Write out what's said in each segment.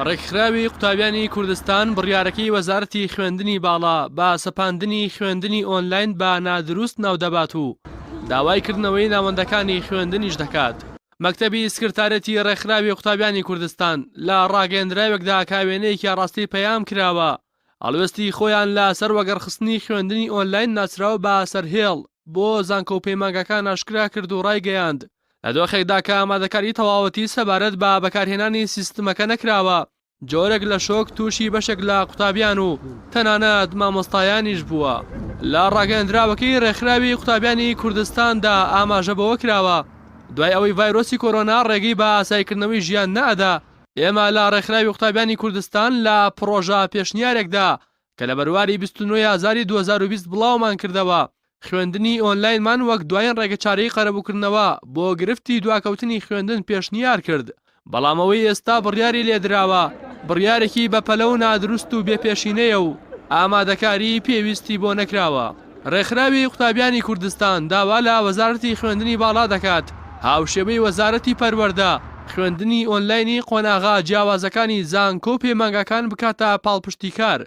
ڕێکخراوی قوتابیانی کوردستان بڕیارەکەی وەزارەتی خوێندنی باڵا بە سەپاندنی خوێندنی ئۆنلاین بە نادروست ناودەبات و داوای کردنەوەی ناوەندەکانی خوێندنیش دەکات. مەکتەبی سکرتارێتی ڕێکخراوی قوتابیانی کوردستان لە ڕاگەیەندراوێکدا کە وێنەیەکی ئاڕاستەی پەیام کراوە، هەڵوێستی خۆیان لە سەر وەگەڕخستنی خوێندنی ئۆنلاین ناسراو بە سەرهێڵ بۆ زانکۆ و پەیمانگاکان ئاشکرا کرد و ڕایگەیاند، لە دۆخێکدا کە ئامادەکاری تەواوەتی سەبارەت بە بەکارهێنانی سیستمەکە نەکراوە، جۆرێک لە شۆک تووشی بەشێک لە قوتابیان و تەنانەت مامۆستایانیش بووە. لە ڕاگەیەندراوەکەی ڕێکخراوی قوتابیانی کوردستاندا ئاماژە بەوە کراوە، دوای ئەوەی ڤایرۆسی کۆرۆنا ڕێگەی بە ئاساییکردنەوەی ژیان نەئەدا، ئێمە لە ڕێکخراوی قوتابیانی کوردستان لە پڕۆژە پێشنیارێکدا کە لە بەرواری 29 ئازاری 2020 بڵاومان کردەوە، خوێندنی ئۆنلاینمان وەک دوایین ڕێگەچارەی قەرەبووکردنەوە بۆ گرفتی دواکەوتنی خوێندن پێشنیار کرد، بەڵام ئەوەی ئێستا بڕیاری لێدراوە بڕیارێکی بەپەلە و نادروست و بێ پێشینەیە و ئامادەکاریی پێویستی بۆ نەکراوە. ڕێکخراوی قوتابیانی کوردستان داوا لە وەزارەتی خوێندنی باڵا دەکات هاوشێوەی وەزارەتی پەروەردە خوێندنی ئۆنلاینی قۆناغە جیاوازەکانی زانکۆ و پەیمانگاکان بکاتە پاڵپشتیکار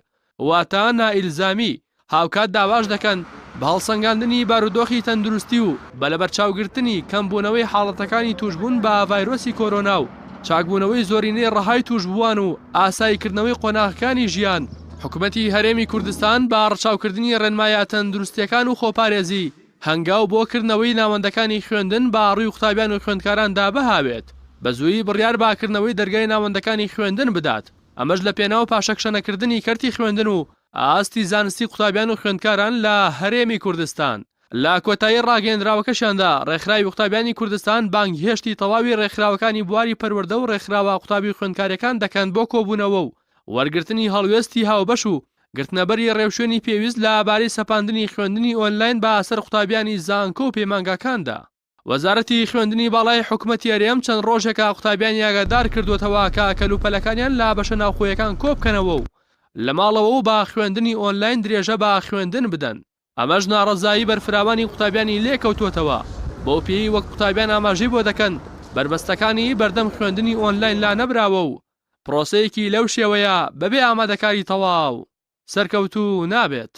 واتە نائیلزامی، هاوکات داواش دەکەن بە هەڵسەنگاندنی بارودۆخی تەندروستی و بە لەبەرچاوگرتنی کەمبوونەوەی حاڵەتەکانی تووشبوون بە ڤایرۆسی کۆرۆنا و چاکبوونەوەی زۆرینەی ڕەهای تووشبووان و ئاساییکردنەوەی قۆناغەکانی ژیان، حکومەتی هەرێمی کوردستان بە ڕەچاوکردنی ڕێنمایە تەندروستییەکان و خۆپارێزی، هەنگاو بۆ کردنەوەی ناوەندەکانی خوێندن بە ڕووی قوتابیان و خوێندکاراندا بهاوێت، بە زوویی بڕیار بە کردنەوەی دەرگای ناوەندەکانی خوێندن بدات. ئەمەش لە پێناو پاشەکشەنەکردنی کەرتی خوێندن و ئاستی زانستی قوتابیان و خوێندکاران لە هەرێمی کوردستان. لە کۆتایی ڕاگەیەندراوەکەشیاندا ڕێکخراوی قوتابیانی کوردستان بانگهێشتی تەواوی ڕێکخراوەکانی بواری پەروەردە و ڕێکخراوە قوتابی و خوێندکاریەکان دەکەن بۆ کۆبوونەوە و وەرگرتنی هەڵوێستی هاوبەش و گرتنەبەری ڕێوشوێنی پێویست لە بارەی سەپاندنی خوێندنی ئۆنلاین بە سەر قوتابیانی زانکۆ و پەیمانگاکاندا. وەزارەتی خوێندنی باڵای حکومەتی هەرێم چەند ڕۆژێکە قوتابیانی ئاگادار کردووەتەوە کە کەلوپەلەکانیان لە بەشە ناوخۆیەکان کۆبکەنەوە و لە ماڵەوە و بە خوێندنی ئۆنلاین درێژە بە خوێندن بدەن، ئەمەش ناڕەزایی بەرفراوانی قوتابیانی لێکەوتووەتەوە، بەو پێیەی وەک قوتابیان ئاماژەی بۆ دەکەن بەربەستەکانی بەردەم خوێندنی ئۆنلاین لانەبراوە و پرۆسەیەکی لەو شێوەیە بەبێ ئامادەکاری تەواو سەرکەوتوو نابێت.